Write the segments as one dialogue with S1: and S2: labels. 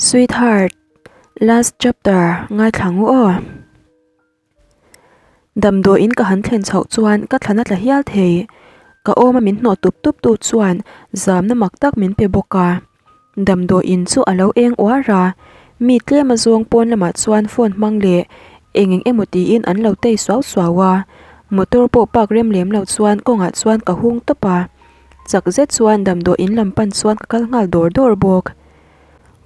S1: Sweetheart, last chapter ngaithla ngu aw. Damdawiin ka han thlen chhoh chuan ka thlan a tla hial thei. Ka awma min hnawh tup tup tu chuan zamna mak tak min pe bawk a. Damdawiin chu a lo eng uar a, mi tlem a zawng pawn lamah chuan phone hmang leh eng eng emaw tiin an lo tei suau suau a. Motor pawh park rem lem lo chuan kawngah chuan ka hung tawp a. Chak zet chuan damdawiin lam pan chuan ka kal nghal dawr dawr bawk.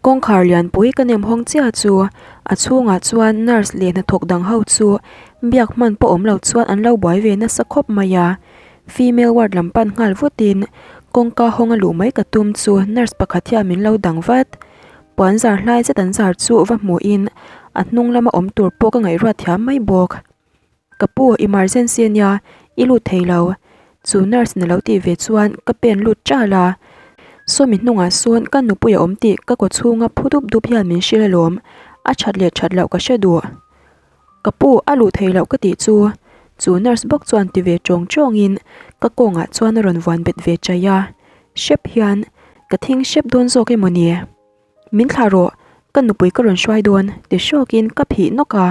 S1: Kawngkhar lianpui ka nem hawng chiah chu a chhungah chuan nurse leh hnathawk dang ho chu biak hman pawh awm lo chuan an lo buai ve nasa khawp mai a. Female ward lam pan nghal vutin kawngka hawng a luh mai ka tum chu nurse pakhat hian min lo dang vat. Puan zar hlai zet an zar chu va hmuhin a hnung lama awm tur pawh ka ngaihruat thiam mai bawk. Ka pu, emergency ania, i lut thei lo. Chu nurse na lo tih ve chuan ka pen lut ṭal a. Sawmi hnungah sawn ka nupui a awm tih ka kaw chhunga phu dup dup hian min hrilh alawm, a that leh that loh ka hre duh. Ka pu, a luh thei loh ka tih chu. Chu nurse bawk chuan ti ve ṭawng ṭawngin ka kawngah chuan a rawn vuan bet ve chaih a. Hrep hian ka thing hrep dawn zawk emaw ni? Min thlah rawh, ka nupui ka rawn hruai dawn, ti hrawkin ka phih nawk a,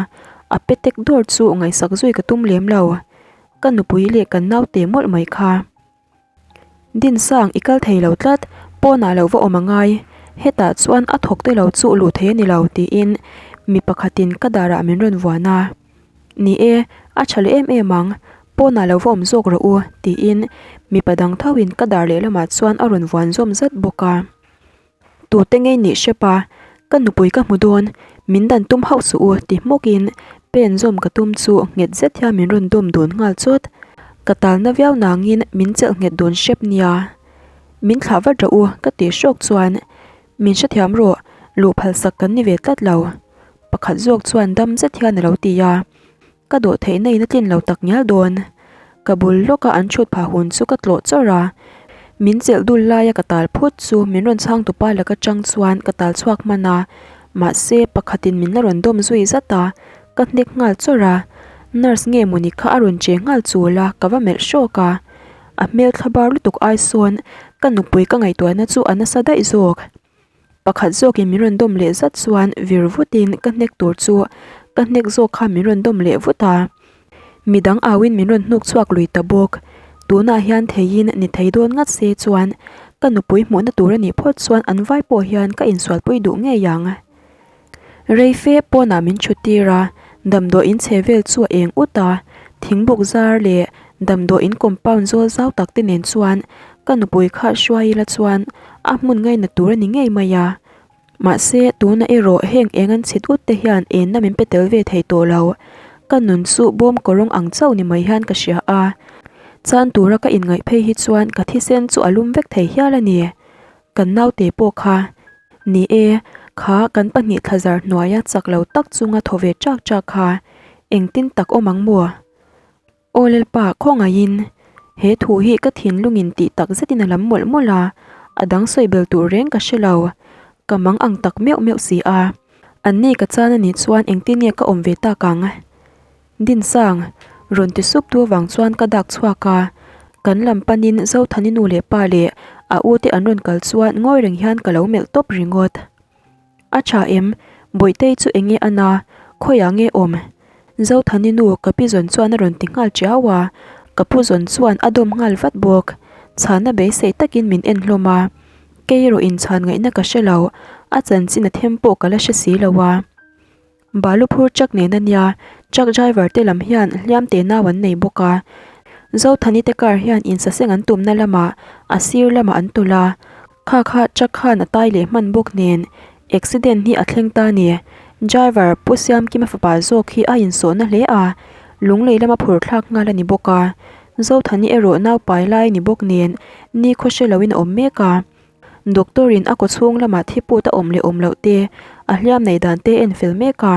S1: a petek dawr chu ngaihsak zui ka tum lem lo. Ka nupui leh kan naute mawlh mai kha. Dinsang i kal thei lo tlat, pawnah lo va awm a ngai, hetah chuan a thawk te lo chu luh thei a ni lo, tiin mi pakhatin ka darah min rawn vuan a. Ni e, a tha leh em em ang, pawnah lo va awm zawk rawh u, tiin mipa dang thoin ka dar lehlamah chuan a rawn vuan zawm zat bawk a. Tute ngei nih hrep a, ka nupui ka hmu dawn, min dan tum hauh suh u ti hmawkin pen zawm ka tum chu nghet zet hian min rawn dawm dun nghal chawt. Ka talna viau nangin min chelh nghet dun hrep nia. Min thlah vat rawh u ka tih hrawk chuan min hrethiam rawh, luh phalsak kan ni ve tlat lo. Pakhat zawk chuan dam zet hian a lo ti a. Ka dawh theihna in a tlin lo tak ngial dawn. Ka bul lawka an thut phah hun chu ka tlawh chawrh a. Min chelh dul laia ka tal phut chu min rawn chhang tupa laka chang chuan ka tal chhuak hman a. Mahse, pakhatin min la rawn dawm zui zat a, ka hnek nghal chawrh a. Nurse nge mawni kha a rawn che nghal chul a, ka va melh hrawk a. A hmel thlabar lutuk ai sawn ka nupui ka ngaihtuahna chu a nasa daih zawk. Pakhat zawkin min rawn dawm leh zat chuan vir vutin ka hnek tur chu ka hnek zawk kha min rawn dawm leh vut a. Midang auin min rawn hnuk chhuak lui ta bawk. Tunah hian theiin ni thei dawn ngat se chuan ka nupui hmuhna tur a nih phawt chuan an vai pawh hian ka insualpui duh ngei ang. Rei fe pawnah min thut tir a, damdawi in chhe vel chu a eng ut a, thingbuk zar leh damdawi in compound zawl zau tak te nen chuan ka nupui kha hruai ila chuan a hmun ngaina tur a ni ngei mai a. Mahse, tuna erawh heng eng an chhit ut te hian enna min pe tel ve thei tawh lo. Ka nun chu bawm kawrawng ang chauh ni mai hian ka hria a, chan tura ka inngaih phei hi chuan ka thisen chu a lum vek thei hial a ni. Kan naute pawh kha Ni e, kha kan pahnih thlazar hnuaia chak lo tak chunga thaw ve chak chak kha engtin tak awm ang maw? Aw Lalpa, khawngaihin he thu hi ka thinlungin tih tak zetin a lam mawlh mawlh a, a dang sawi bel tur reng ka hre lo. Ka mang ang tak meuh meuh si a. Anni ka chan a nih chuan engtin nge ka awm ve tak ang? Dinsang, rawn ti sup tu avang chuan ka dak chhuak a, kan lam panin Zothani nu leh pa leh a u te an rawn kal chuan ngawi reng hian ka lo melh tawp ringawt. A tha em? Bawihtei chu enge a na? Khawiah nge awm? Zothani nu ka pi zawn chuan a rawn ti nghal tiau a, ka pu zawn chuan a dawm nghal vat bawk. Chhana beisei takin min en hlawm a, kei erawh inchhan ngaihna ka hre lo, a chanchin a them pawh ka la hre si lo a. Balu phur truck nen a nia, truck driver te lam hian hliam te nau an nei bawk a. Zothani te car hian insaseng an tumna lamah a sir lamah an tawlh a, kha kha truck khan a tai leh hman bawk nen accident hi a thleng ta a ni. Driver Pu Siamkima fapa zawk hi a insawhna hle a, lunglei lama phur thlak nghal a ni bawk a. Zothani erawh nau pai lai ni bawk nen nikhaw hre loin a awm mek a. Doctor in a kawchhung lamah thi put a awm leh awm loh te, a hliam nei dan te en fel mek a,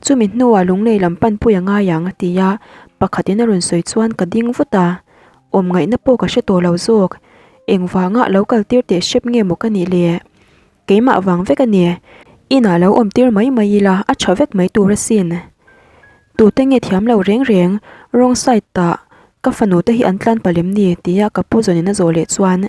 S1: chumi hnuah lunglei lam panpui a ngai ang a ti a, pakhat in a rawn sawi chuan ka ding vut a, awm ngaihna pawh ka hre tawh lo zawk, engvanga lo kal tir teh hrep nge maw ka nih le? Keimah vang vek a ni, inah lo awm tir mai mai ila a tha vek mai tur asin. Tute nge thiam lo reng reng, wrong side tah ka fanu te hi an tlan palem ni tia ka pu zawnin a zawh leh chuan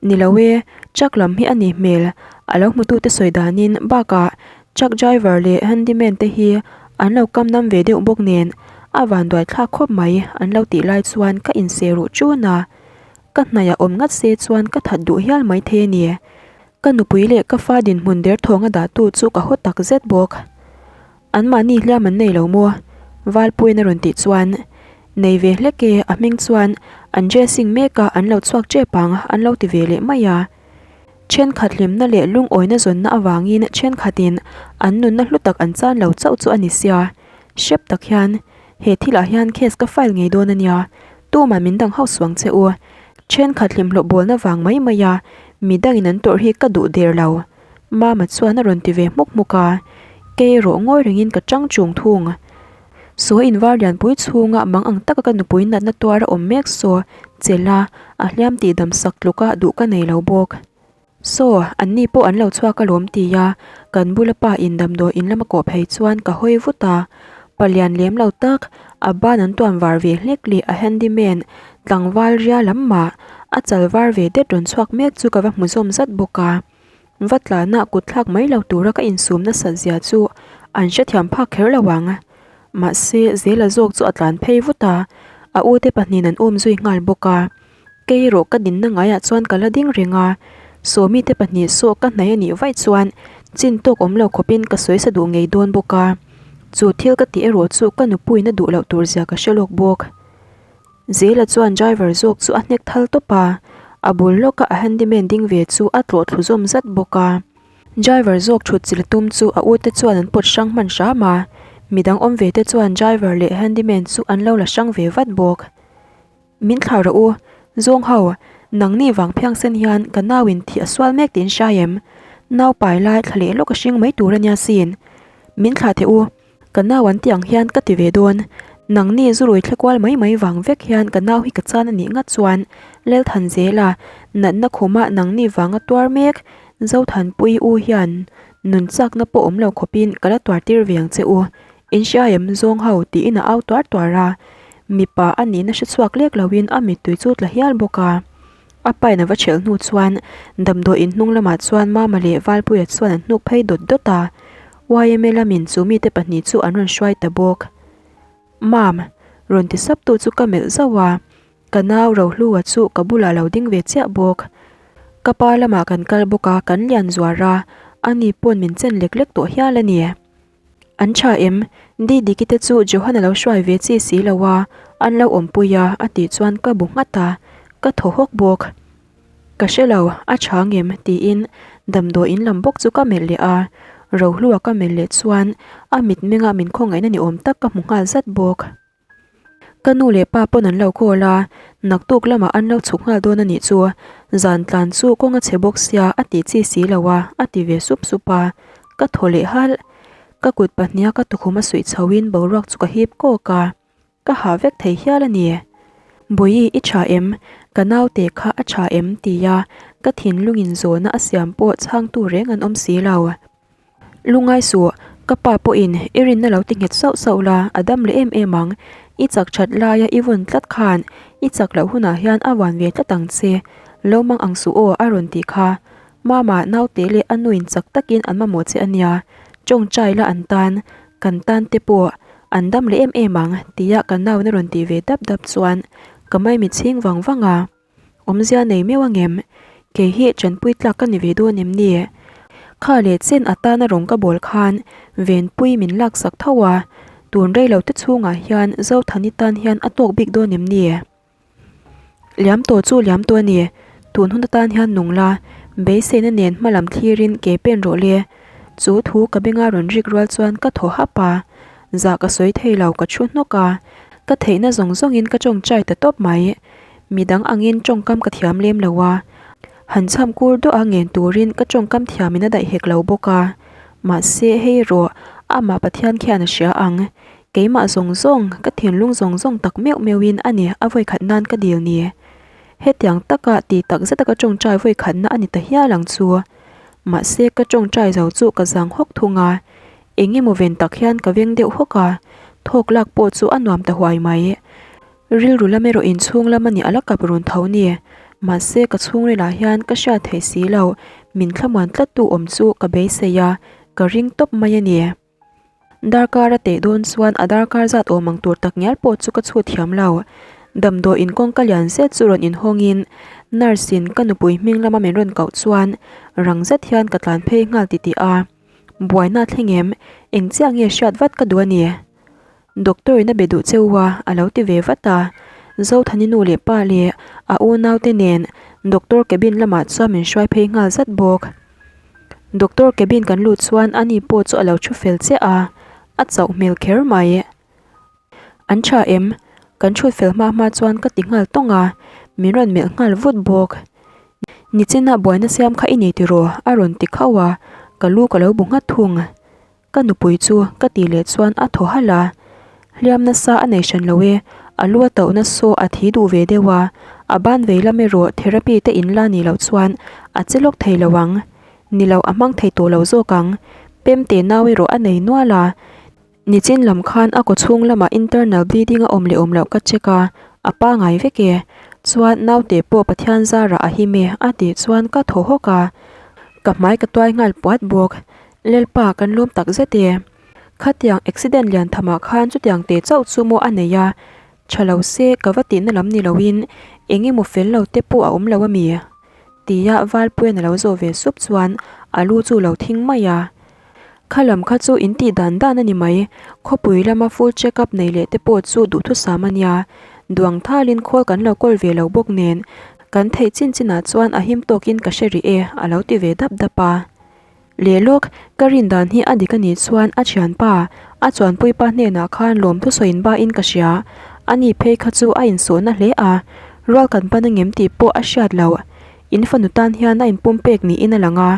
S1: Ni lo e, truck lam hi a ni hmel. A lo hmutute sawi danin bakah truck driver leh handyman te hi an lo kam nam ve deuh bawk nen a vanduai thlak khawp mai an lo tih lai chuan ka inseh ruh ṭun a. Ka hnaih a awm ngat se chuan ka that duh hial maithei a ni. Ka nupui leh ka fa dinhmun derthawng a dahtu chu ka haw tak zet bawk. Anmahni hliam an nei lo maw? Valpuiin a rawn tih chuan, Nei ve hlek e, a hming chuan an dressing mek a, an lo chhuak tep ang, an lo ti ve leh mai a. Thenkhat hlimna leh lungawina zawnna avangin thenkhatin an nunna hlu tak an chan lo chauh chu a ni sia. Hrep tak hian, he thilah hian case ka file ngei dawn a nia, tumah min dang hauh suang che u. Thenkhat hlimhlawh bawlna vang mai mai a, midangin an tawrh hi ka duh der lo. Mama chuan a rawn ti ve hmuk hmuk a, kei erawh ngawi rengin ka chang chung thung. Saw invar lianpui chhunga mang ang taka ka nupui natna tuar a awm mek saw chelh a, a hliam tih dam sak tluk a duh ka nei lo bawk. Saw, anni pawh an lo chhuak alawm ti a, kan bula pa in damdawi in lama kawh phei chuan ka hawi vut a. Palian lem lo tak, a ban an tuam var ve hlek leh a handyman tlangval ria lam mah, a chal var ve det rawn chhuak mek chu ka va hmu zawm zat bawk a. Va tlana kut thlak mai lo tura ka insum nasat zia chu an hrethiam phak kher lo ang. Mahse, Zela zawk chu a tlan phei vut a, a ute pahnihin an um zui nghal bawk a. Kei erawh ka dinna ngaiah chuan ka la ding reng a, Sawmi te pahnih saw ka hnaih a nih vaih chuan chin tawk awm lo khawpin ka sawi sa duh ngei dawn bawk a. Chu thil ka tih erawh chu ka nupuiin a duh loh tur zia ka hre lawk bawk. Zela chuan driver zawk chu a hnek thal tawp a, a bul lawka a handyman ding ve chu a tlawh thlu zawm zat bawk a. Driver zawk thut chilh tum chu a ute chuan an pawt hrang hman hram a, midang awm ve te chuan driver leh handyman chu an lo la hrang ve vat bawk. Min thlah rawh u, zawng ho, nangni vang phiangsen hian ka nau in thih a sual mek tiin hrai em? Nau pai lai thla leh lawk a hring mai tur a nia sin. Min thlah teh u. Ka nau an tih ang hian ka ti ve dawn. Nangni zurui thle kual mai mai vang vek hian ka nau hi ka chan a nih ngat chuan Lelthanzela natna khuma nangni vanga tuar mek Zothanpui u hian nun chakna pawh awm lo khawpin ka la tuar tir ve ang che u. In hria em zawng ho tiin a au tuar tuar a. Mipa a nihna hre chhuak lek loin a mittui chu tla hial bawk a. A pain a va ṭhelh hnu chuan damdawi in hnung lamah chuan Mama leh Valpuia chuan an hnuk phei dawt dawt a. Yma lamin chu mite pahnih chu an rawn hruai ta bawk. Mam, rawn ti sap tu chu ka melh zauh a, ka nau Rohlua chu ka bulah lo ding ve chiah bawk. Ka pa lamah kan kal bawk a, kan lian zuar a, ani pawn min chen lek lek tawh hial a ni. An tha em? Didiki te chu Johan a lo hruai ve chi si lo a, an lo awmpui a, a tih chuan ka bu nghat a, ka thaw hawk bawk. Ka hre lo, a tha ngem? tiin damdawi in lam bawk chu ka melh leh a, Rohlua ka melh leh chuan a mitmenga min khawngaihna ni awm tak ka hmu nghal zat bawk. Ka nu leh pa pawn an lo call a, naktuk lamah an lo chhuk nghal dawn a nih chu, zan tlan chu kawng a chhe bawk sia a tih chi si lo a, a ti ve sup sup a, ka thaw leh halh. Ka kut pahniha ka tukhum a suih chhoin boruak chu ka hip kawk a, ka hah vek thei hial a ni. Bawihi i tha em? Ka naute kha a tha em? tia ka thinlungin zawhna a siam pawh chhangtu reng an awm si lo. Lungai suh, ka pa pawhin i rinna lo ti nghet sauh sauh la, a dam leh em em ang. I chak that laia i vawn tlat khan i chak loh hunah hian a vuan ve tlat ang che. Lo mang ang suh aw a rawn tih kha. Mama, naute leh a nuin chak takin an mamawh che a nia. Tawngtai la an tan, kan tan te pawh an dam leh em em ang tia ka nauin a rawn tih ve dap dap chuan ka maimi chhing vang vang a. Awmzia nei meuh angem? Kei hi tanpui tlak ka ni ve dawn em ni? Kha leh chen atana rawng ka bawl khan venpui min laksak tho a, tun rei lo te chhungah hian Zothani tan hian a tawk bik dawn em ni? Liam tawh chu liam tawh a ni, tun hun atan hian nung la, beiseina nen hma lam thlirin ke pen rawh le. Chu thu ka benga rawn rik rual chuan ka thaw hap a, zah ka sawi thei lo ka thu hnawk a, ka theihna zawng zawngin ka tawngtai ta tawp mai. Midang angin tawngkam ka thiam lem lo a, han chham kur duah a ngen turin ka tawngkam thiamin a daih hek lo bawk a. Mahse, hei erawh amah Pathian khian a hria ang. Keimah zawng zawng, ka thinlung zawng zawng tak meuh meuhin a ni a vawikhat nan ka dil ni. Hetiang taka ti tak zeta ka tawngtai vawikhatna a ni ta hial ang chu. Mahse, ka tawngtai zo chu ka zang hawk thung a. Eng emaw ven tak hian ka veng deuh hawk a, thawk lak pawh chu a nuam ta huai mai. Rilru lam erawh inchhung lam a nih a la kap run tho ni. Mahse ka chhungrilah hian ka hriat theih si lo. Min thlamuan tlattu awm chu ka beisei a, ka ring tawp mai a ni. Darkar a teh dawn chuan a darkar zat awm ang tur tak ngial pawh chu ka chhut thiam lo. Damdawiin kawngka lian zet chu rawn inhawngin nurse in ka nupui hming lama min rawn koh chuan rang zet hian ka tlan phei nghal titih a. Buaina a thleng em? Eng chiah nge hriat vat ka duh a ni? Doctor in a be duh che u a, a lo ti ve vat a. Zothani nu leh pa leh a unaute nen doctor cabin lamah chuan min hruai phei nghal zat bawk. Doctor cabin kan lut chuan ani pawh chu a lo thu fel chiah a, a chauh hmel kher mai. An tha em? Kan thut fel hma hma chuan ka ti nghal tawng a, min rawn melh nghal vut bawk. Nichina buaina siam kha i nei tiraw? a rawn ti khauh a, ka lu ka lo bu nghat thung. Ka nupui chu ka tih leh chuan a thaw halh a, hliam nasa a nei hran lo e, a lu a tauhna saw a thi duh ve deuh a, a ban vei lam erawh therapy te in la nih loh chuan a che lawk thei lo ang, ni lo a hmang thei tawh lo zawk ang, pem te nau erawh a nei nual a, nichin lam khan a kaw chhung lamah internal bleeding a awm leh awm loh ka check a, a pangai vek e, chuan naute pawh Pathian zarah a him e a tih chuan ka thaw hawk a, ka hmai ka tuai nghal puat bawk. Lalpa kan lawm tak zet e. Khatiang accident lian thamah khan chutiang te chauh chu maw a nei a, tha lo se ka va tihna lam ni loin eng emaw fel lo te pawh a awm lo a mi? Tia Valpuian a lo zawh ve sup chuan a lu chu lo thing mai a. Kha lam kha chu in tih dan dan a ni mai, khawpui lama full check up nei leh te pawh chu duhthusam a nia, duang thalin khawl kan lo kawl ve lo bawk nen kan theih chin chinah chuan a him tawkin ka hre rih e a lo ti ve dap dap a. Leh lawk, ka rin dan hi a dik a nih chuan a thianpa, a chuanpuipa hnenah khan lawmthu sawiin bain ka hria. Ani phei kha chu a insawhna hle a, rual kan pan angem tih pawh a hriat loh. In fanu tan hian a inpum pek niin a lang a,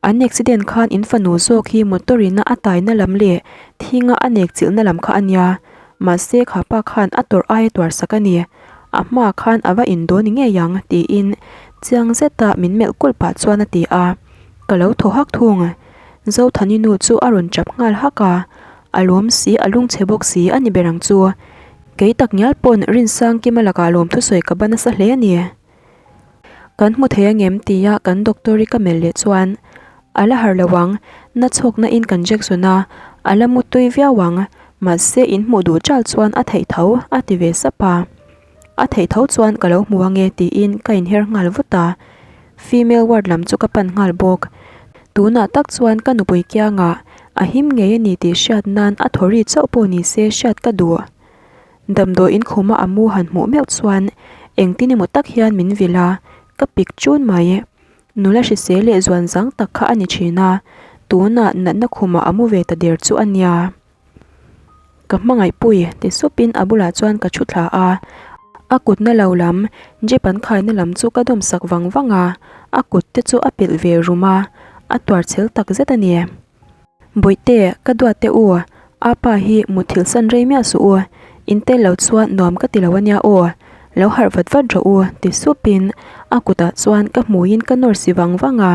S1: an accident khan in fanu zawk hi motor ina a taina lam leh thinga a nek chilhna lam kha a nia. Mahse kha pa khan a tawrh aia tuar sak a ni. A hmaah khan a va indawn ngei ang tiin chiang zeta min melh kulh pah chuan a ti a. Ka lo thaw hak thung. Zothani nu chu a rawn chap nghal hak a, a lawm si, a lungchhe bawk si a ni ber ang chu. Kei tak ngial pawn Rinsangkima lakah lawm thusawi ka ba nasa hle a ni. Kan hmu thei angem tia kan doctor-i ka melh leh chuan a la harh lo ang, na chhawkna in kan Jackson a, a la mu tui viau ang, mahse in hmuh duh chal chuan a theih tho a ti ve sap a. A theih tho chuan ka lo hmu ange tiin ka inher nghal vut a, female ward lam chu ka pan nghal bawk. Tunah tak chuan ka nupui kiangah a him ngei a ni tih hriat nan a thaw ri chauh pawh ni se hriat ka duh. Damdawiin khuma a mu han hmuh meuh chuan engtin emaw tak hian min vilh a, ka pik chun mai. Nula hrisel leh zuan zang tak kha a ni thin a, tunah natna khumah a mu ve ta der chu a nia. Ka hmangaihpui ti supin a bulah chuan ka thu thla a, a kutna lo lam jeep an khaina lam chu ka dawm sak vang vang a, a kut te chu a pilh ve rum a, a tuar chhel tak zet a ni. Bawihte, ka duat teh u, apa hi mutthilh san rei miah suh u, in tel lo chuan nuam ka ti lo a nia aw, lo harh vat vat rawh u ti supin a kutah chuan ka hmuiin ka nawr si vang vang a.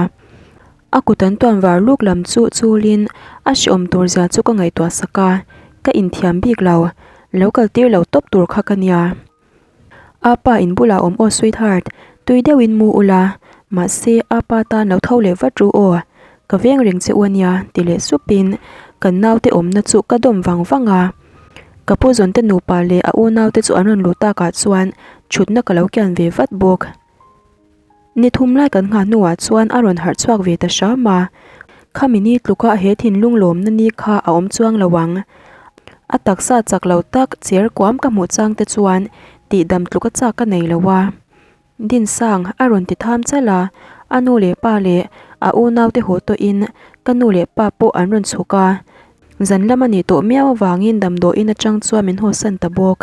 S1: A kut an tuan var luk lam chu chulin a hreawm tur zia chu ka ngaihtuah sak a, ka inthiam bik lo, lo kal tir lo tawp tur kha ka nia. Apa in bulah awm aw sweetheart, tui deuhin mu ula, mahse apa tan lo tho leh vat ru aw, ka veng reng che u ania ti leh supin kan naute awmna chu ka dawm vang vang a. Ka pu zawnte nupa leh a unaute chu an rawn luh takah chuan thutna ka lo kian ve vat bawk. Ni thum lai kan nghah hnuah chuan a rawn harh chhuak ve ta hram a, khami ni tluka he thinlung lawmna ni kha a awm chuang lo ang. A taksa chak lo tak cher kuam ka hmuh chang te chuan tihdam tluka chak ka nei lo a. Dinsang a rawn ti tham chal a, a nu leh pa leh a unaute haw tawhin ka nu leh pa pawh an rawn chhuk a, zan lam a nih tawh miau avangin damdawiin atang chuan min hawsan ta bawk.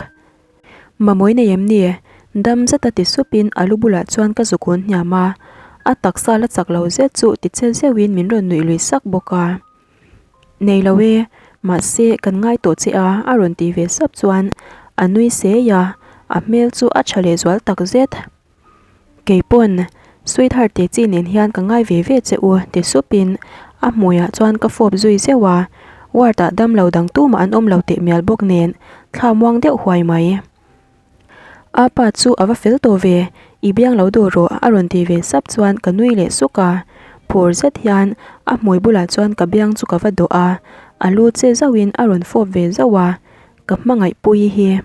S1: Mamawii nei em ni? Dam zeta ti supin a lu bulah chuan ka zukun hniam a, a taksa la chak lo zet chu ti che zeuhin min rawn nuih lui sak bawk a. Nei lo e, mahse kan ngai tawh che a a rawn ti ve sap chuan a nui sei a, a hmel chu a tha leh zual tak zet. Kei pawn sweetheart te chi nen hian ka ngai ve ve che u ti supin a hmuiah chuan ka fawp zui zeuh a, ward ah damlo dang tumah an awm lo teh mial bawk nen thla muang deuh huai mai. A pa chu a va fel tawh ve, i biang lo dawh rawh a rawn ti ve sap chuan ka nui leh suk a. Phur zet hian a hmui bulah chuan ka biang chu ka va dawh a, a lu che zauhin a rawn fawp ve zauh a, ka hmangaih pui hi.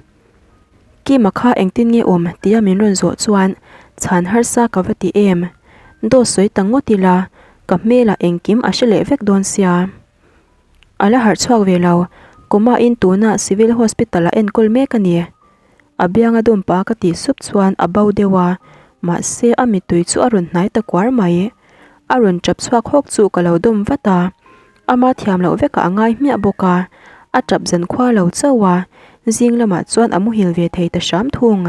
S1: Kima kha engtin nge awm tia min rawn zawh chuan chhan harsa ka va ti em? Dawt sawi ta ngawt ila ka hmelah engkim a hre leh vek dawn sia. A la harh chhuak ve lo, Kawmain tuna Civil Hospital-ah enkawl mek a ni. A bianga dawm pah ka tih sup chuan a bo deuh a, mahse a mittui chu a rawn hnai ta kuar mai. A rawn tap chhuak hawk chu ka lo dawm vat a, ama thiam loh vekah a ngai hmiah bawk a, a tap zan khua lo chauh a, zing lamah chuan a muhil ve thei ta hram thung.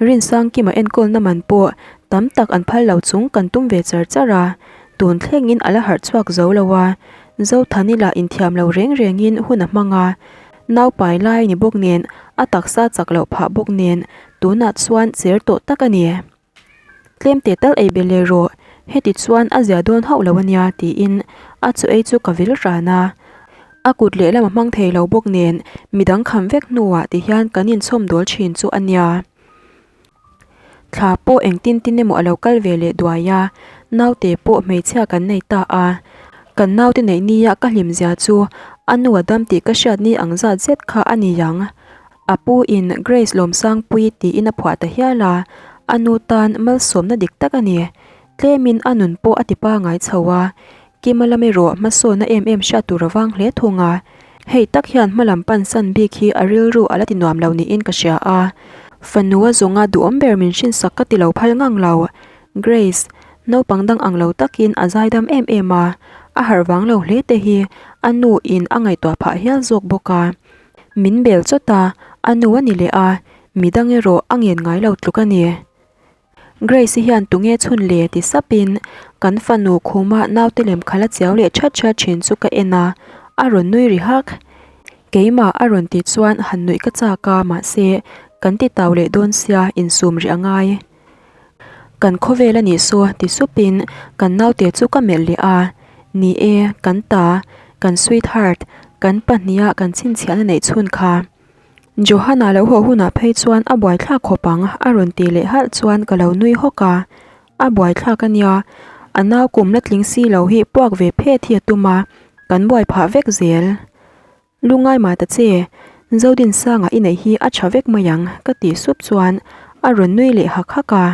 S1: Rinsangkima enkawlna man pawh tam tak an phal lo chung kan tum ve char char a, tun thlengin a la harh chhuak zo lo a, Zothani lah inthiam lo reng rengin hun a hmang a, naupai lai ni bawk nen a taksa chak loh phah bawk nen tunah chuan cher tawh tak a ni. Tlem teh tal ei be leh rawh, heti chuan a zia dawn hauh lo a nia tiin a chaw ei chu ka vil ran a. A kut lehlam a hmang thei lo bawk nen midang kham vek hnuah ti hian kan inchhawm dawl thin chu a nia. Thla pawh engtin tin emaw a lo kal ve leh duai a, naute pawh hmeichhia kan nei ta a. Kan naute neih nia ka hlim zia chu a nu a dam tih ka hriat ni ang zat zet kha a ni ang. A pu in Grace Lawmsangpui tiin a phuah ta hial a, a nu tan malsawmna dik tak a ni. Tlemin a nun pawh a ti pangai chho a, Kima lam erawh hmasawnna em em hriat tur a vang hle thung a. Hei tak hian hmalam pansan bik hi a rilru a la ti nuam lo niin ka hria a. Fanu a zawnga duhawm ber min hrinsak ka ti lo phal ngang lo. Grace, naupang dang ang lo takin a zaidam em em a, a harh vang lo hle te hi a nu in a ngaihtuah phah hial zawk bawk a. Min bel chawt a, a nu a ni leh a, midang erawh a ngen ngai lo tluk a ni. Grace-i hian tunge chhun le ti sapin kan fanu khuma naute lem khala chiau leh that that thin chu ka en a, a rawn nui ri hak. Keimah a rawn tih chuan han nuih ka chak a mahse kan ti tau leh dawn sia insum rih a ngai. Kan khawvel a nih saw ti supin kan naute chu ka melh leh a, ni e, kan ta, kan sweetheart, kan pahniha kan chhinchhiahna neih chhun kha. Johanna lo haw hunah phei chuan a buaithlak khawp ang a rawn ti leh halh chuan ka lo nui hawk a, a buaithlak a nia, a nau kum la tling si lo hi puak ve phet hi a tum a, kan buai phah vek zel. Lungai mah ta che, Zodinsanga i neih hi a tha vek mai ang ka tih sup chuan a rawn nui leh hak hak a.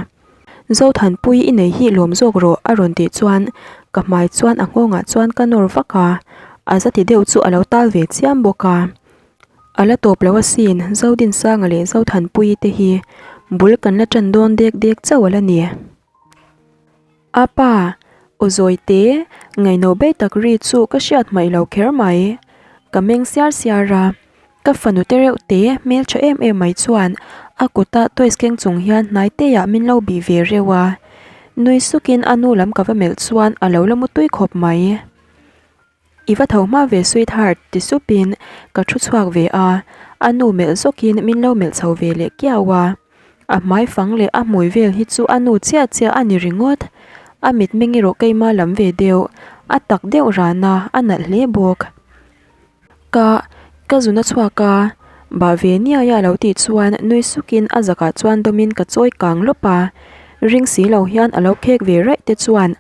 S1: Zothanpui i nei hi lawm zawk rawh a rawn tih chuan ka hmai chuan a nghawngah chuan ka nawr vak a, a za ti deuh chu a lo tal ve chiam bawk a. A la tawp lo asin, Zodinsanga leh Zothanpuii te hi bul kan la tan dawn dek dek chauh a la ni. A pa, aw zawi te, ngaihno bei tak ri chu ka hriat hmaih lo kher mai. Ka meng siar siar a, ka fanu te reuh te hmeltha em em mai chuan a kuta toys keng chung hian hnai te ah min lo bih ve reuh a. Nui sukin a nu lam ka va melh chuan a lo la mutui khawp mai. I va tho hma ve sweetheart ti supin ka thu chhuak ve a, a nu melh zawkin min lo melh chho ve leh kiau a. A hmai fang leh a hmui vel hi chu a nu chiah chiah a ni ringawt. A mitmeng erawh keima lam ve deuh, a tak deuh ran a, a nalh hle bawk. Ka, ka zun a chhuak a, bah ve niai a lo tih chuan nui sukin a zakah chuan dawmin ka chawi kang lawp a. Ring si lo hian a lo khek ve raih te chuan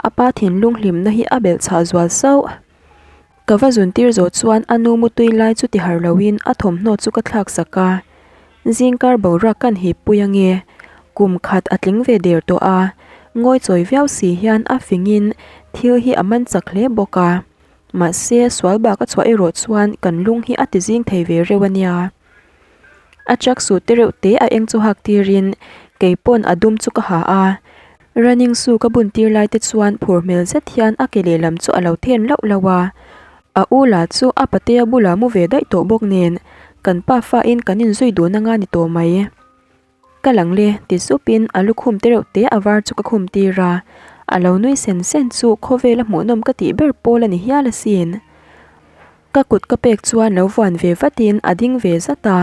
S1: a pa thinlung hlimna hi a belh chhah zual sauh. Ka va zun tir zawh chuan a nu mutui lai chu ti har loin a thawmhnaw chu ka thlak sak a. Zingkar boruak kan hip pui ange. Kum khat a tling ve der tawh a, ngawi chawi viau si hian a fingin thil hi a man chak hle bawk a. Mahse sual bak a chhuah erawh chuan kan lung hi a ti zing thei ve reuh a nia. A tracksuit te reuh te a eng chu hak tirin kei pawn a dum chu ka ha a. Running shoe ka bun tir lai te chuan phur hmel zet hian a ke lehlam chu a lo then lauh lauh a. A u lah chu a patea bulah mu ve daih tawh bawk nen kan pa fain kan inzui dun anga ni tawh mai. Ka lang le ti supin a lukhum te reuh te a var chu ka khum tir a. A lo nui sen sen chu khawvela hmuhnawm ka tih ber pawl a ni hial asin. Ka kut ka pek chuan lo vuan ve vatin a ding ve zat a,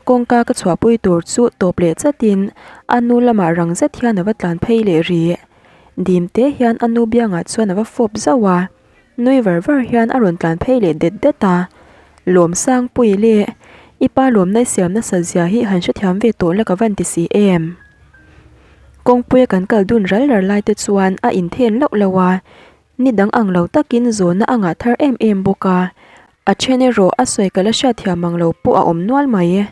S1: kawngka ka chhuahpui tur chu tawp leh chatin a nu lamah rang zet hian a va tlan phei leh rih. Dim te hian a nu biangah chuan a va fawp zauh a, nui var var hian a rawn tlan phei leh det det a. Lawmsangpui leh i pa lawmna i siam nasa zia hi han hrethiam ve tawh la ka van ti si em? Kawngpuia kan kal dun ral ral lai te chuan a inthen loh loh a, ni dang ang lo takin zawhna a ngah thar em em bawk a, a then erawh a sawi ka la hriatthiam ang lo pawh a awm nual mai.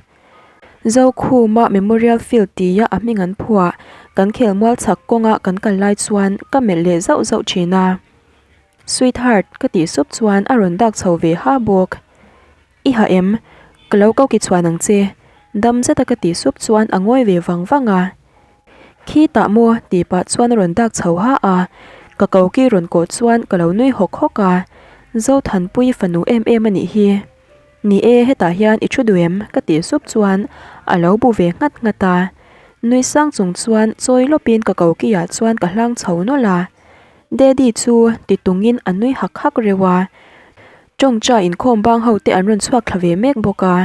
S1: Zokhuma Memorial Field tia a hming an phuah, kan khelmual chhak kawnga kan kal lai chuan ka melh leh zauh zauh thin a. Sweetheart ka tih sup chuan a rawn dak chho ve ha bawk. I ha em? Ka lo ko ki chhuan ang che. Dam zeta ka tih sup chuan a ngawi ve vang vang a. Khi tah maw? tih pah chuan a rawn dak chho ha a. Ka ko ki rawn kawh chuan ka lo nui hawk hawk a. Zothanpui fanu em em a nih hi. Ni e, hetah hian i thu duh em? ka tih sup chuan a lo bu ve nghat nghat a. Nui sang chung chuan chawi lawpin ka ko ki ah chuan ka hlang chho nawlh a. Daddy chu ti tungin a nui hak hak reuh a. Tawngcha inkhawm bang ho te an rawn chhuak thla ve mek bawk a.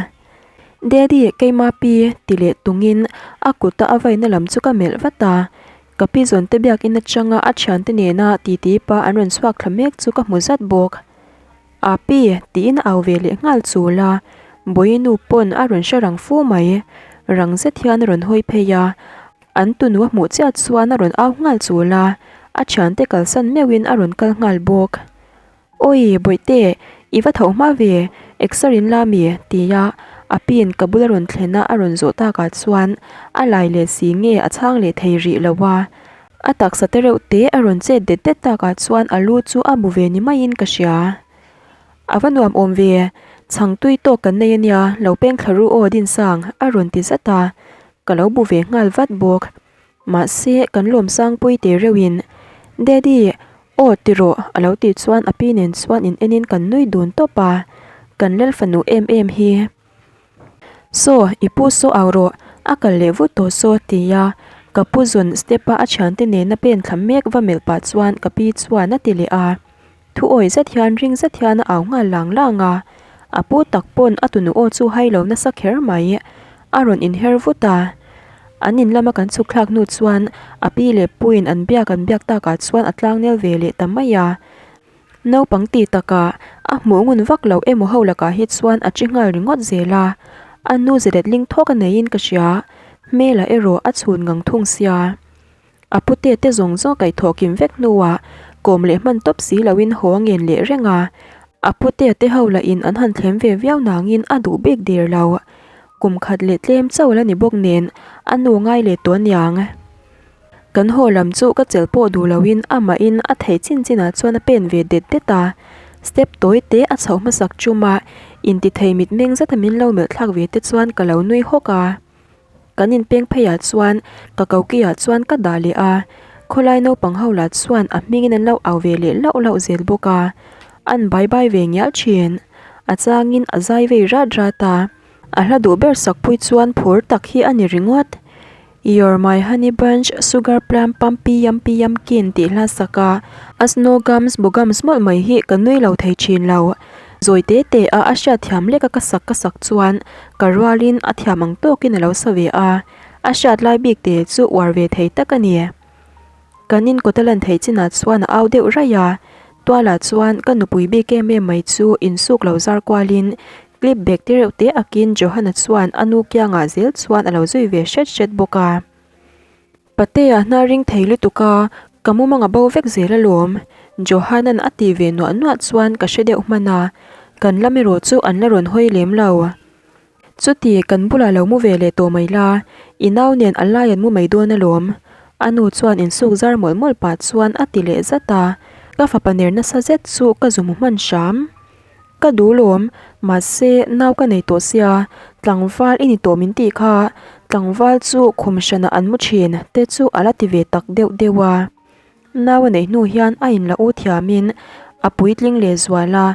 S1: Daddy, keima pi ti leh tungin a kuta a vaina lam chu ka melh vat a. Ka pi zawn te biakin atanga a thiante nena titi pa an rawn chhuak thla mek chu ka hmu zat bawk. A pi tiin a au ve leh nghal chul a, Bawiinu pawn a rawn hre rang fu mai. Rang zet hian a rawn hawi phei a, an tunu a hmuh chiah chuan a rawn au nghal chul a, a thiante kalsan meuhin a rawn kal nghal bawk. Awi Bawihte, i va tho hma ve, exer in la mi? tia a piin ka bula rawn thlen a a rawn zawh takah chuan a lai leh si nge a chhang leh thei rih lo a. A taksa te reuh te a rawn chet det det takah chuan a lu chu a bu ve ni maiin ka hria. A va nuam awm ve, chhang tui tawk kan nei ania, lo peng thla ru aw Dinsang a rawn ti zat a, ka lo bu ve nghal vat bawk. Mahse, kan lawmsangpui te reuhin, Daddy, aw ti rawh, a lo tih chuan a pi nen chuan in enin kan nui dun tawp a, kan lal fanu em em hi. Saw, i pu saw au rawh, a kal leh vut tawh saw, tia ka pu zawn step a a thiante nena pen thla mek va melh pah chuan ka pi chuan a ti leh a. Thu awi zet hian ring zet hian a au nghal lang lang a, a pu tak pawn a tunu aw chu hai lo nasa kher mai. A rawn inher vut a, an in lama kan chhuk thlak hnu chuan a pi leh puiin an biak an biak takah chuan a tlangnel ve leh ta mai a. Naupang ti takah a hmuh ngun vak loh emaw ho lakah hi chuan a chi nghal ringawt zel a, a nu ze letling thawk a neiin ka hria, hmelah erawh a chhun ngang thung sia. A pute te zawng zawng kaihthawh kim vek hnuah kawm leh hman tawp si loin haw a ngen leh reng a. A pute te ho lahin an han thlem ve viau nangin a duh bik der lo. Kum khat leh tlem chauh la ni bawk nen a nu ngai leh tawh aniang. Kan haw lam chu ka chelh pawh duh loin amahin a theih chin chinah chuan a pen ve det det a. Step tawi te a chhoh hmasak chuma intithei mitmeng zeta min lo melh thlak ve te chuan ka lo nui hawk a. Kan inpeng pheiah chuan ka kokiah chuan ka dah leh a, khawlai naupang ho lah chuan a hmingin an lo au ve leh lauh lauh zel bawk a, an bai bai ve ngial thin. A changin a zai vei rat rat a, a hla duh ber sakpui chuan phur tak hi a ni ringawt. You're my honey bunch, sugar plum pumpy yumpy yumkin tih hla sak a, a snow gums bugums mawlh mai hi ka nui lo thei thin lo. Zawi te te a a hriat thiam lek a ka sak ka sak chuan ka rualin a thiam ang tawkin a lo sa ve a, a hriat lai bik te chu uar ve thei tak a ni. Kan in kawt a lan theih chinah chuan a au deuh raih a, tualah chuan ka nupui bik em em mai chu insuk lo zar kualin clip bag te reuh te akin Johana chuan a nu kiangah zel chuan a lo zui ve hret hret bawk a. Patea hna ring thei lutuk a, ka mumang a bo vek zel alawm. Johanan a ti ve nuah nuah chuan ka hre deuh hman a, kan lam erawh chu an la rawn hawi lem lo. Chuti, kan bulah lo mu ve leh tawh mai la, i nau nen a lai an mu mai dawn alawm. A nu chuan insuk zar mawlh mawlh pah chuan a ti leh zat a, ka fapa ner nasa zet chu ka zu hmu hman hram. Ka duh lawm, mahse nau ka nei tawh sia, tlangval i ni tawh min tih kha, tlangval chu khum hranah an mu thin te chu a la ti ve tak deuh deuh a. Nau a neih hnu hian a inla u thiamin a puitling leh zual a,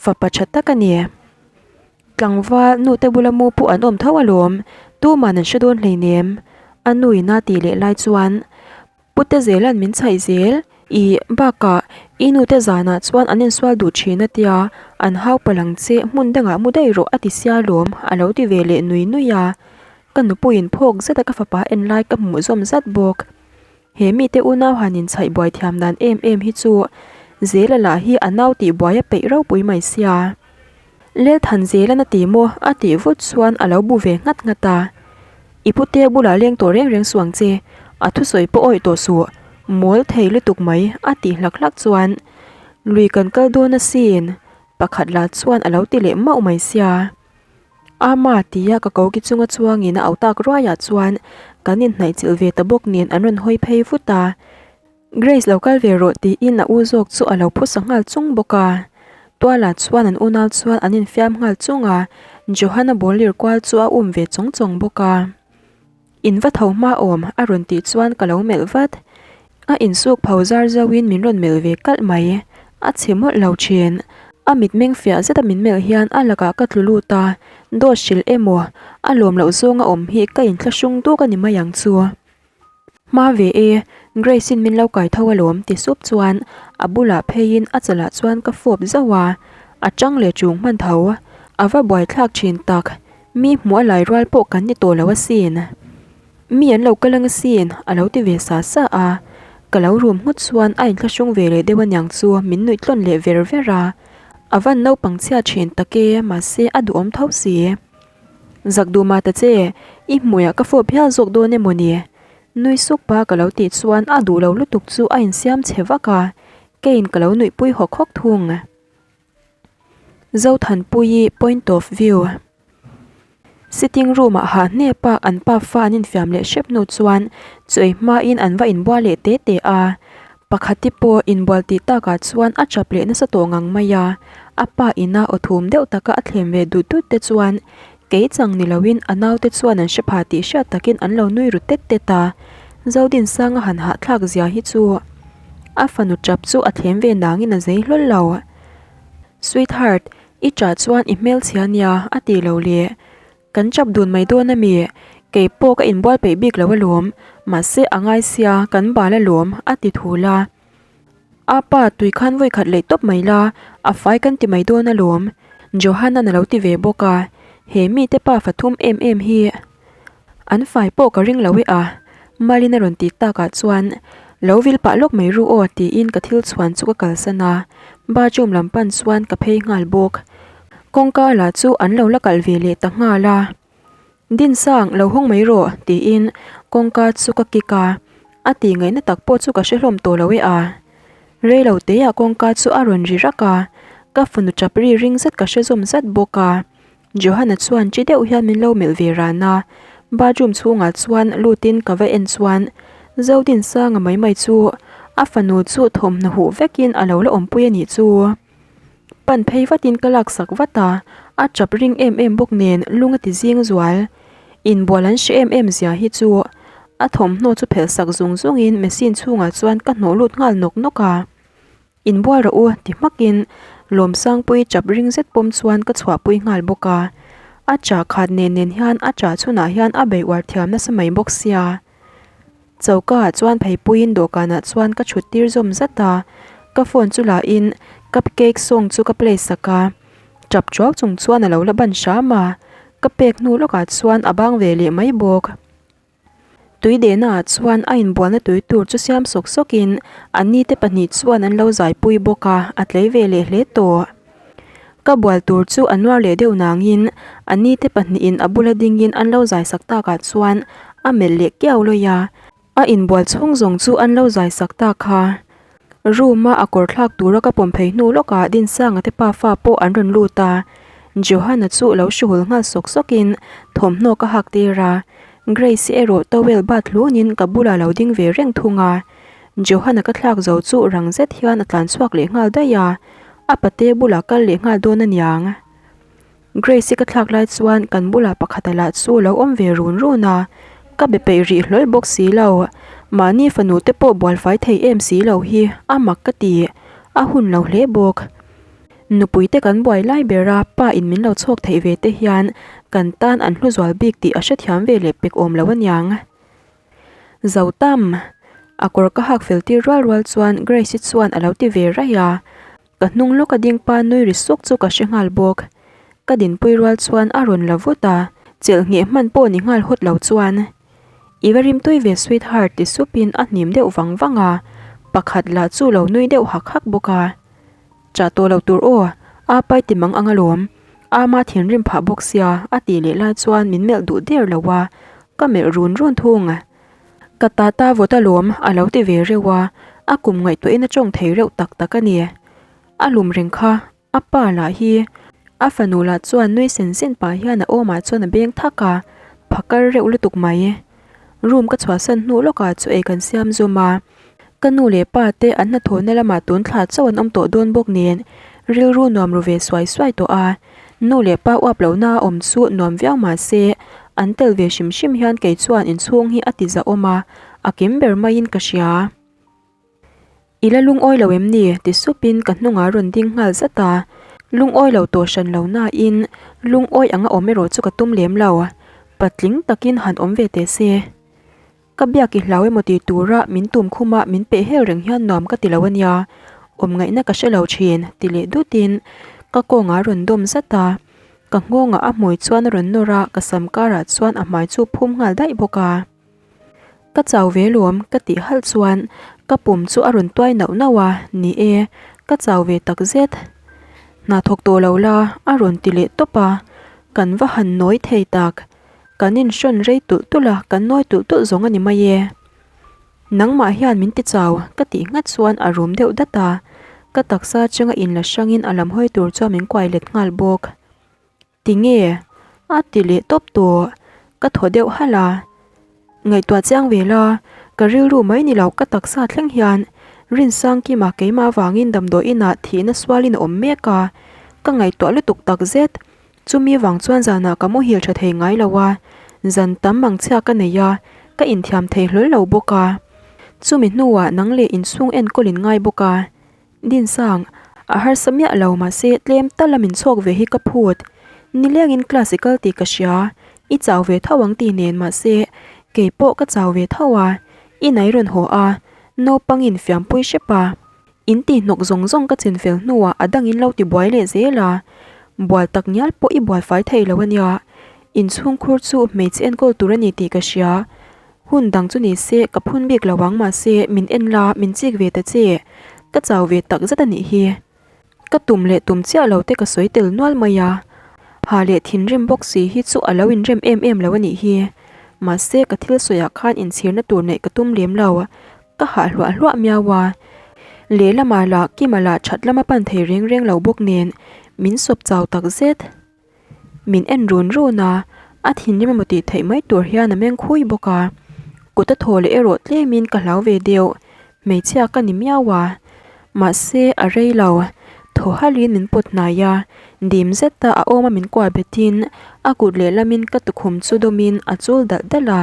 S1: fapa tha tak a ni. Tlangval nute bula mu pawh an awm tho alawm, tuman an hre dawn hleinem, a nu in a tih leh lai chuan Pute zelan min chhaih zel. I bakah i nute zanah chuan an insual duh thin a tia, an hau palang che hmun dangah mu daih rawh a ti sia lawm a lo ti ve leh nui nui a. Ka nupuiin phawk zeta ka fapa en lai ka hmuh zawm zat bawk. He mite unau han inchhaih buai thiam dan em em hi chu Zela lah hi a nau tih buai a peih ropui mai sia. Lelthan zelan a ti maw? a tih vut chuan a lo bu ve nghat nghat a. I pute bulah leng tawh reng reng suh ang che. A thusawi pawh awih tawh suh, mawl thei lutuk mai a tih hlak hlak chuan lui kan kal dawn asin pakhat lah chuan a lo ti leh mauh mai sia. Ama tia ka koki chunga chuangin a au tak ruaiah chuan kan inhnaihchilh ve ta bawk nen an rawn hawi phei vut a. Grace lo kal ve rawh tiin a u zawk chu a lo phusa nghal chung bawk a. Tuala chuan an unau chuan an infiam nghal chung a, Johanna ball lir kual chu a um ve chawng chawng bawk a. In va tho hma awm a rawn tih chuan ka lo melh vat. A insuk pho zar zauhin min rawn melh ve kalh mai. A chhe mawlh lo thin. A mitmeng fiah zeta min melh hian a lakah ka tlu lut a, dawt hrilh emaw a lawm loh zawnga awm hi ka inthlahrung duk a ni mai ang chu. Hma ve e, Grace-in min lo kai tho alawm ti sup chuan a bulah pheiin a chalah chuan ka fawp zauh a, a chang leh chung hman tho. A va buaithlak thin tak, mi hmuh a lai rual pawh kan ni tawh lo asin. Mi an lo kal ang asin a lo ti ve sa sa a, ka lo rum nghut chuan a inthlahrung ve leh deuh aniang chu min nuih tlawn leh ver ver a, a van naupang chhia thin tak e mahse a duhawm tho si. Zak duh mah ta che, i hmuiah ka fawp hial zawk dawn emaw ni? Nui suk pa ka lo tih chuan a duh lo lutuk chu a insiam chhe vak a, keiin ka lo nuihpui hawk hawk thung. Zothanpuii point of view. Sitting room ah hah hnep a an pa fa an infiam leh hrep hnu chuan chawi hmain an va inbual leh te te a, Pakhati pawh inbual tih takah chuan a chap leh nasa tawh ngang mai a, a pa ina aw thum deuh taka a thlem ve dut dut te chuan kei chang ni loin a naute chuan an hre pha tih hriat takin an lo nui ru tet tet a, Zodinsanga han hahthlak zia hi chu a fanu chap chu a thlem ve nangin a zei hlawl lo. Sweetheart, i chah chuan i hmelchhia nia a ti lo le. Kan chap dun mai dawn a mi? Kei pawh ka inbual peih bik lo alawm, mahse a ngai sia kan bal alawm a ti thul a. A pa tui khan vawi khat leh tawp mai la, a fai kan ti mai dawn alawm, Johan-a'n a lo ti ve bawk a, he mite pa fa thum em em hi an fai pawh ka ring lo e a, Malin a rawn tih takah chuan lo vil pah lawk mai ru aw tiin ka thil chhuan chu ka kalsan a, bathroom lam pan chuan ka phei nghal bawk. Kawngka lah chu an lo la kalh ve leh ta nghal a, Dinsang, lo hawng mai rawh, tiin kawngka chu ka kik a, a tih ngaihna tak pawh chu ka hre hlawm tawh lo e a. Rei lo teah kawngka chu a rawn ri rak a, ka fanu tap ri ring zet ka hre zawm zat bawk a. Johanna chuan chi deuh hian min lo melh ve ran a, bathroom chhungah chuan lutin ka va en chuan Zodinsanga mai mai chu a fanu chu thawmhnaw huh vekin a lo la awmpui a nih chu. Pan phei vatin ka laksak vat a, a tap ring em em bawk nen lung a ti zing zual. Inbual an hre em em zia hi chu a thawmhnaw chu phelh sak zung zungin machine chhungah chuan ka hnawh lut nghal nawk nawk a. Inbual rawh u ti hmakin Lawmsangpuii tap ring zet pawm chuan ka chhuahpui nghal bawk a. A chah khat nen nen hian a chah chhunah hian a bei uar thiam nasa mai bawk sia. Choka ah chuan pheipuiin dawhkanah chuan ka thut tir zawm zat a, ka phone chu la in cup cake song chu ka play sak a, tap tuau chung chuan a lo la ban hram a, ka pek hnu lawkah chuan a bang ve leh mai bawk. Tui dehna ah chuan a inbualna tui tur chu siam sawk sawk in an ni te pahnih chuan an lo zaipui bawk a, a tlei ve leh hle tawh. Ka bual tur chu a nuar leh deuh nangin a ni te pahnihin a bula dingin an lo zai sak takah chuan a melh leh kiau lawih a, a inbual chhung zawng chu an lo zai sak ta kha. Room a a kawr thlak tura ka pawm phei hnu lawkah Dinsanga te pafa pawh an rawn lut a, Johanna chu lo hruhul nghal sawk sawkin thawmhnaw ka hak tir a, Grace-i erawh towel bat hlunin ka bulah lo ding ve reng thung a, Johanna ka thlak zo chu rang zet hian a tlan chhuak leh nghal daih a. A pate bulah kal leh nghal dawn aniang. Grace-i ka thlak lai chuan kan bulah pakhata lah chu lo awm ve run run a, ka be peih rih hlawl bawk si lo. Mahni fanu te pawh bualfai thei em si lo hi a mak ka ti, a hun lo hle bawk. Nupui te kan buai lai ber a, pa in min lo chhawk theih ve te hian kan tan an hlu zual bik tih a hrethiam ve leh pek awm lo aniang. Zotam! A kawr ka hak fel tir rual rual chuan Grace-i chuan a lo ti ve raih a. Ka hnung lawka ding pa nui ri suk chu ka hre nghal bawk. Ka dinpui rual chuan a rawn la vut a, chelh ngheh hman pawh ni nghal hawt lo chuan, I va rimtui ve sweetheart ti supin a hnim deuh vang vang a, pakhat lah chu lo nui deuh hak hak bawk a. Chah tawh lo tur aw, a pai ti mang ang alawm, ama thinrim phah bawk sia a tih leh lai chuan min melh duh der lo a, ka melh run run thung. Ka tata vawt alawm a lo ti ve reuh a, a kum ngaihtuahin a tawng thei reuh tak tak a ni. A lum reng kha a pa lah hi a fanu lah chuan nui sen sen pah hian a awmah chuan a beng thak a, phakar reuh lutuk mai. Room ka chhuahsan hnu lawkah chu ei kan siam zawm a. Ka nu leh pa te an hnathawhna lamah tun thla chauh an awm tawh dawn bawk nen rilru nuam ru ve suai suai tawh a. Nu leh pa uap lohna a awm chu nuam viau mah se an tel ve hrim hrim hian kei chuan inchhung hi a ti zahawm a, a kim ber maiin ka hria. I la lungawi lo em ni? ti supin ka hnungah rawn ding nghal zat a. Lungawi lo tawh hran lo nain lungawi anga awm erawh chu ka tum lem lo. Patling takin han awm ve teh se. Ka biak i hlau emaw tih tura min tum khuma min peh hel reng hian nuam ka ti lo a nia, awm ngaihna ka hre lo thin, ti leh dutin ka kawngah a rawn dawm zat a, ka nghawngah a hmui chuan a rawn nawr a, ka sam karah chuan a hmai chu phum nghal daih bawk a. Ka chau ve lawm ka tih halh chuan ka pum chu a rawn tuai nauh nauh a, ni e, ka chau ve tak zet. Hna thawk tawh lo la a rawn ti leh tawp a, kan va han nawi thei tak. Kan inhrawn rei tulh tulh a, kan nawi tulh tulh zawng a ni mai e. Nangmah hian min ti chau, ka tih nghat chuan a rum deuh dat a, ka taksa atanga inla hrangin a lam hawi tur chuan min kuai let nghal bawk. Tinge? A ti leh tawp tawh, ka thaw deuh halh a. Ngaihtuah chiang ve la, ka rilru mai ni lo ka taksa thleng hian Rinsangkima keimah avangin damdawi inah thihna sualin a awm mek a, ka ngaihtuah lutuk takzet. Chumi vang chuan zanah ka muhil tha thei ngai lo a, zan tam mangchhia ka nei a, ka inthiam thei hlawl lo bawk a. Chumi hnuah nang leh inchhung enkawl in ngai bawk a. Dinsang, a harsa miah lo mahse tlem tal a min chhawk ve hi ka phut. Nilengin class i kal tih ka hria, i chau ve tho ang tih nen mahse kei pawh ka chau ve tho a, i nai rawn haw a, naupangin fiampui hrep a. In tih hnawk zawng zawng ka chin fel hnuah a dangin lo ti buai leh zel a, bual tak ngial pawh i bual fai thei lo a nia. Inchhungkhur chu hmeichhe enkawl tur a ni tih ka hria. Hun dang chu ni se ka phun bik lo ang mahse min en la min chik ve ta che. Ka chau ve tak zet a nih hi. Ka tum leh tum chiah lo te ka sawi tel nual mai a, ha leh thinrim bawk si hi chu a lo inrem em em lo a nih hi. Mahse ka thil sawiah khan inchhirna tur neih ka tum lem lo. Ka hah hluah hluah miau a, lehlamah lah Kima lah that lama pan thei reng reng lo bawk nen min sawp chau tak zet. Min en run run a, a thinrim emaw tih theih mai tur hian a meng khui bawk a, kut a thaw leh erawh tlemin ka hlau ve deuh, hmeichhia ka ni miau a. Mahse a rei lo, thaw halhin min pawt hnai a, dim zeta a awma min kuah betin a kut lehlamin ka tukhum chu dawmin a chul dalh dalh a,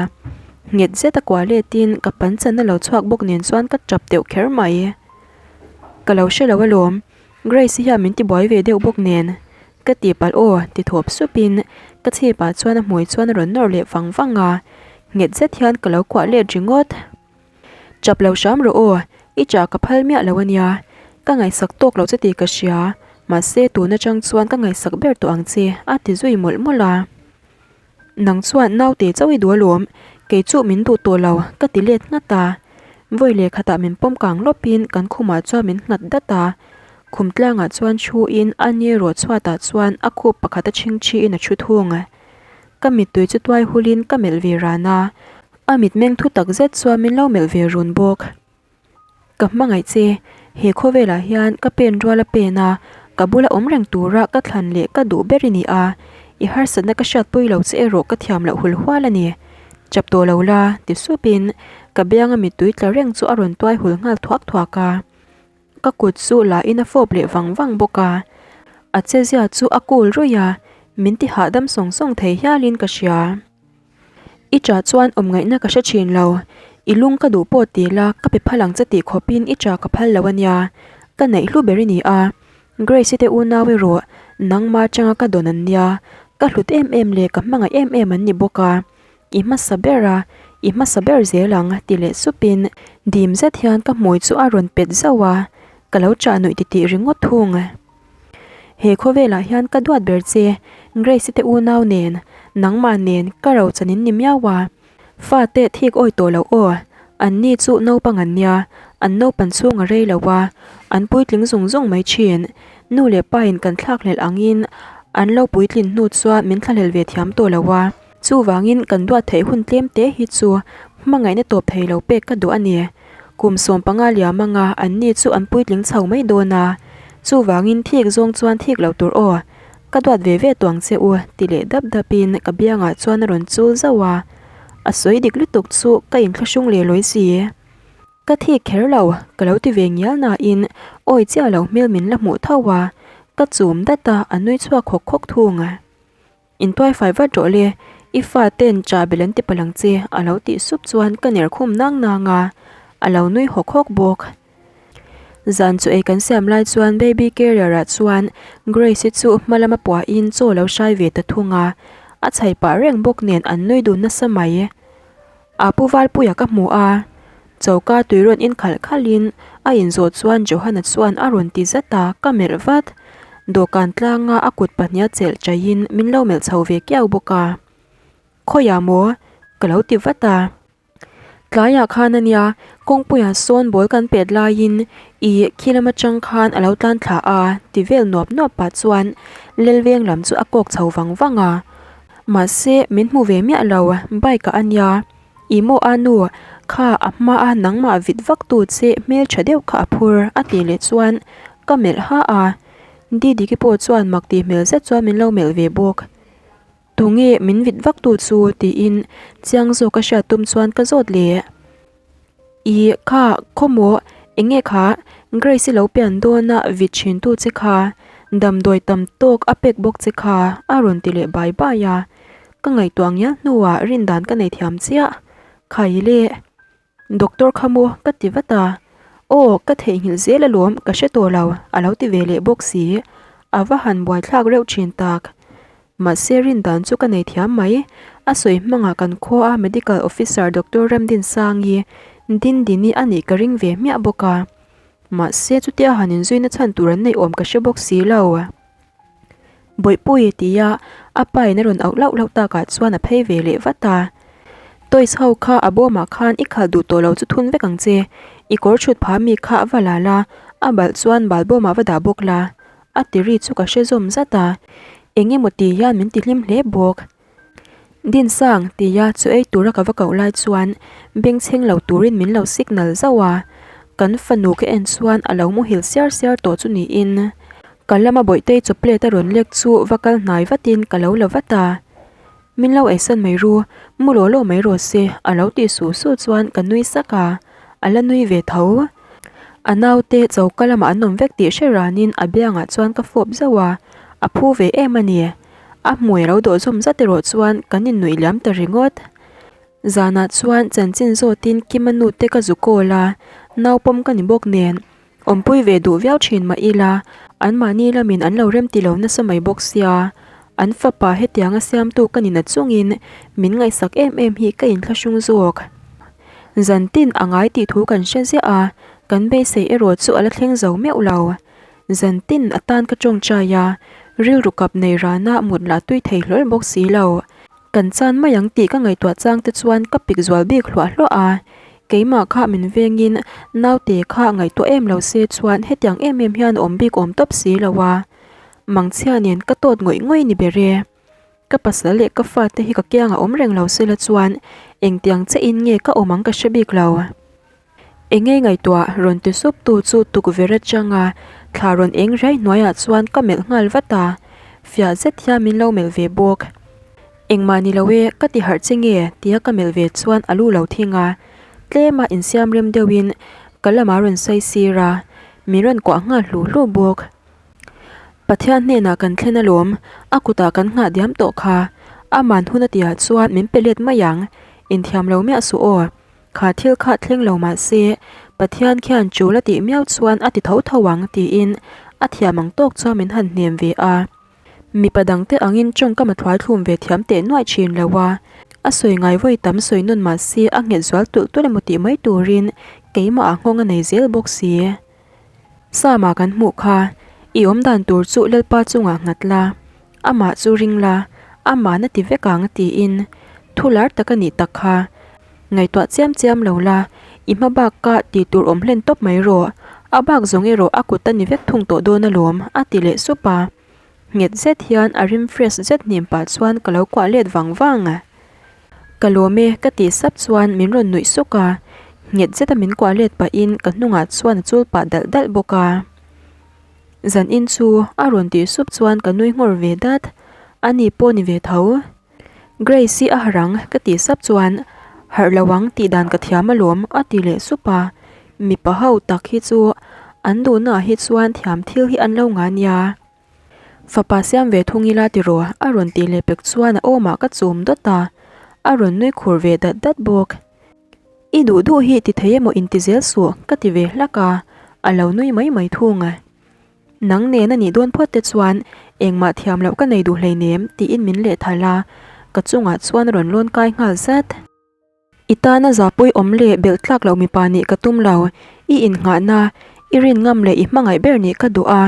S1: nghet zeta kuah letin ka panchan a lo chhuak bawk nen chuan ka tap deuh kher mai. Ka lo hre lo alawm, Grace-i hian min tibuai ve deuh bawk nen ka ti palh aw ti thawp supin ka chhipah chuan a hmui chuan a rawn nawr leh vang vang a, nghet zet hian ka lo kuah let ringawt. Chap lo hram rawh aw, i chah ka phal miah lo a nia, ka ngaihsak tawk lo che tih ka hria, mahse tun atang chuan ka ngaihsak ber tawh ang che a ti zui mawlh mawlh a. Nang chuan naute chauh i duh alawm, kei chu min duh tawh lo ka ti let nghat a. Vawi leh khatah min pawm kang lawpin kan khumah chuan min nghat dat a. Khum tlangah chuan thuin a ni rawh chhuatah chuan a khup pakhat a chhingchhiin a thu thung. Ka mittui chu tuai hulin ka melh ve ran a, a mitmeng thu tak zet chuan min lo melh ve run bawk. Ka hmangaih che, he khawvelah hian ka pen rual a pen a, ka bula awm reng tura ka thlan leh ka duh ber i ni a, i harsatna ka hriatpui lo che erawh ka thiam loh hul hual a ni. Chap tawh lo la, ti supin ka bianga mittui tla reng chu a rawn tuai hul nghal thuak thuak a. Ka kut chu la in a fawp leh vang vang bawk a, a chezia chu a cool ruih a, min ti hahdam sawng sawng thei hialin ka hria. I chah chuan awm ngaihna ka hre thin lo, i lung ka duh pawh ti la ka pe phal ang che tih khawpin i chah ka phal lo a nia, ka neih hlu ber i ni a, Grace-i te unau erawh nangma atanga ka dawn an nia, ka hlut em em leh ka hmangaih em em an ni bawk a, i hmasa ber a, i hmasa ber zel ang ti leh supin dim zet hian ka hmui chu a rawn pet zauh a, ka lo chah nuih titih ringawt thung. He khawvelah hian ka duat ber che, Grace-i te unau nen, nangmah nen ka ro chan in ni miau a. Fate thik awi tawh loh aw, an ni chu naupang an nia, an naupan chhung a rei lo a, an puitling zung zung mai thin. Nu leh pa in kan thlakhlelh angin an lo puitlin hnu chuan min thlahlel ve thiam tawh lo a. Chuvangin kan duat theih hun tlem te hi chu Hmangaihna tawp thei lo pek ka duh a ni. Kum 15 liam anga an ni chu an puitling chho mai dawn a. Chuvangin thik zawng chuan thik lo tur aw. Ka duat ve ve tuang che u ti leh dap dapin ka biangah chuan a rawn chul zauh a. A sawi dik lutuk chu ka inthlahrung leh lawi si. Ka thik kher lo, ka lo ti ve ngial nain awi chiah lo hmel min la hmuh tho a, ka chum dat a, a nui chhuak hawk hawk thung. Intuai fai vat rawh le, i fa ten cha bel an ti palh ang che a lo tih sup chuan ka ner khum nang nang a, a lo nui hawk hawk bawk. Zan chu ei kan siam lai chuan baby carrier ah chuan Grace-i chu hma lama puahin chaw lo hrai ve ta thung a, a chhai pah reng bawk nen an nui dun nasa mai. A pu Valpuia ka hmu a, choka tui rawn in khalh khalhin a inzawh chuan Johana chuan a rawn ti zat a, ka melh vat. Dawhkan tlanga a kut pahniha chelh chaihin min lo melh chho ve kiau bawk a. Khawiah maw? Ka lo ti vat a. Tlaiah khan a nia, kawngpuiah sawn ball kan pet laiin i khi lam atang khan a lo tlan thla a ti vel nuap nuap pah chuan Lelveng lam chu a kawk chho vang vang a. Mahse, min hmu ve miah lo, bike ah a nia. I maw a nu, kha a hma a nangmah vit vak tu che hmeltha deuh kha a phur a tih leh chuan ka melh ha a. Didiki pawh chuan mak tih hmel zet chuan min lo melh ve bawk. Tunge min vit vak tu chu tiin chiang zawk a hriat tum chuan ka zawt leh. I kha khawmaw enge kha Grace i lo pian dawn a vit thin tu che kha damdawi tam tawk a pek bawk che kha a rawn ti leh bai bai a. Ka ngaihtuah ngial hnuah rindan ka nei thiam chiah. Khai le. Doctor kha maw ka ti vat a, Aw ka theihnghilh zel alawm ka hre tawh lo a lo ti ve leh bawk si, a va han buaithlak reuh thin tak. Mahse rin dan chu ka nei thiam mai, a sawi hmangah kan khua a Medical Officer Doctor Ramdinsangi Dindini a nih ka ring ve hmiah bawk a, mahse chutia han inzuina chhan tur an neih awm ka hre bawk si lo. Bawihpui tia a pa in a rawn auh lauh lauh takah chuan a phei ve leh vat a. Toys ho kha a bawmah khan i khalh duh tawh lo chu thun vek ang che. I kawr chhut pha mi kha a va la la, a balh chuan bal bawmah va dah bawk la. A ti ri chu ka hre zawm zat a. Eng emaw ti hian min ti hlim hle bawk. Dinsang, tia chu ei tura ka va koh lai chuan bengchheng lo turin min lo signal zauh a, kan fanu ka en chuan a lo muhil siar siar tawh chu niin ka lama bawihtei chaw plate a rawn lek chu va kal hnai vatin ka lo la vat a. Min lo eisan mai ru, mu law law mai rawh se a lo tih su su chuan ka nui sak a, a la nui ve tho. A naute choka lamah an awm vek tih hre ranin a biangah chuan ka fawp zauh a, a phu ve em a ni. A hmui a lo dawh zawm zat erawh chuan kan innuih liam ta ringawt. Zanah chuan chanchin zawtin Kima nute ka zu kawl a, naupawm ka ni bawk nen awmpui ve duh viau thin mah ila anmahni lamin an lo rem ti lo nasa mai bawk sia. An fapa hetianga siamtu ka ni na chungin min ngaihsak em em hi ka inthlahrung zawk. Zantin a ngai tih thu kan hre ziah a, kan beisei erawh chu a la thleng zo meuh lo. Zan tin atan ka tawngtai a, rilru kap nei rana mut lah tui thei hlawl bawk si lo. Kan chan mai ang tih ka ngaihtuah chang te chuan ka pik zual bik hluah hluah a, keimah kha min vengin naute kha ngaihtuah em lo se chuan hetiang em em hian awm bik awm tawp si lo a. Mangchhia nen ka tawt ngawih ngawih ni ber e. Ka pasal leh ka fate hi ka kiangah awm reng lo sela chuan engtiang che in nge ka awm ang ka hre bik lo. Engei ngaihtuah rawn ti sup tu chu tukverh atanga thla rawn eng riai hnuaiah chuan ka melh nghal vat a, fiah zet hian min lo melh ve bawk. Engmah ni lo e, ka ti harh che nge tia ka melh ve chuan a lu lo thing a, tlema insiam rem deuhin ka lamah rawn sawi sir a, min rawn kuah nghal hlu hlu bawk. Pathian hnenah kan thlen alawm, a kutah kan nghah diam tawh kha, aman hun a tihah chuan min pe let mai ang, inthiam lo miah suh aw. Kha thil kha thleng lo mah se, Pathian khian chul a tih miau chuan a ti tho tho ang tiin a thiam ang tawk chuan min han hnem ve a. Mipa dangte angin tawngkam a thuai thlum ve thiam teh nuaih thin lo a, a sawi ngai vawi tam sawi nawn mah se a nghet zual tulh tulh emaw tih mai turin keimah ah nghawng a nei zel bawk si. Sama kan hmuh kha, i awmdan tur chu Lalpa chungah nghat la, amah chu ring la, aman a ti vek ang tiin thu lar tak a nih tak kha. Ngaihtuah chiam chiam lo la, i hma bak ka tih tur awm hlen tawp mai rawh, a bak zawng erawh a kut a ni vek thung tawh dawn alawm a ti leh sup a. Nghet zet hian a rim fresh zet hnim pah chuan ka lo kuah let vang vang. Ka lawm e ka tih sap chuan min rawn nuih suk a, nghet zeta min kuah let pahin ka hnungah chuan a chul pah dalh dalh bawk a. Zan in chu a rawn tih sup chuan ka nui nghawr ve dat, ani pawh ni ve tho. Grace-i a harh ang ka tih sap chuan harh lo ang tih dan ka thiam alawm a ti leh sup a, mipa ho tak hi chu an duhnaah hi chuan thiam thil hi an lo ngah nia. Fapa siam ve thung ila tiraw a rawn tih leh pek chuan a awmah ka chum dawt a, a rawn nui khur ve dat dat bawk. I duh duh hi ti thei emaw inti zel suh ka ti ve hlak a, a lo nui mai mai thung. Nang nen a nih dawn phawt te chuan engmah thiam loh ka nei duh hleinem tiin min leh thal a, ka chungah chuan a rawn lawn kai nghal zat. I tana zapui awm leh belh tlak loh mipa nih ka tum lo, i innghahna, i rin ngam leh i hmangaih ber nih ka duh a,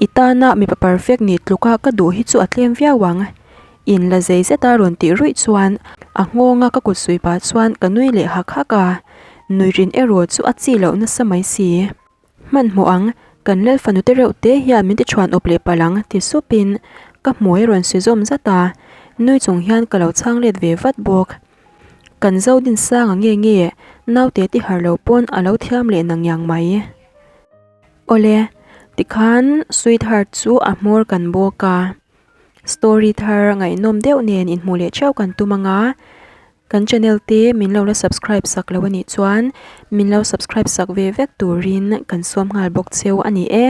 S1: i tana mipa perfect nih tluka ka duh hi chu a tlem viau ang. In la zei zeta rawn tih ruih chuan a nghawnga ka kut suih pah chuan ka nui leh hak hak a, nui rin erawh chu a chi loh nasa mai si. Hmanhmawh ang, kan lal fanu te reuh te hian min ti chhuan awp leh palh ang ti supin ka hmui a rawn si zawm zat a, nui chung hian ka lo chhang let ve vat bawk. Kan zo din sanga nge nge naute ti har lo pawn a lo thiam leh nang yang mai. Awle, tikhan sweetheart chu a hmawr kan bawk a, story thar ngaihnawm deuh nen inhmuh leh theuh kan tum ang a. Kan channel te min lo la subscribe sak lo anih chuan min lo subscribe sak ve vek turin kan sawm nghal bawk cheu a ni e.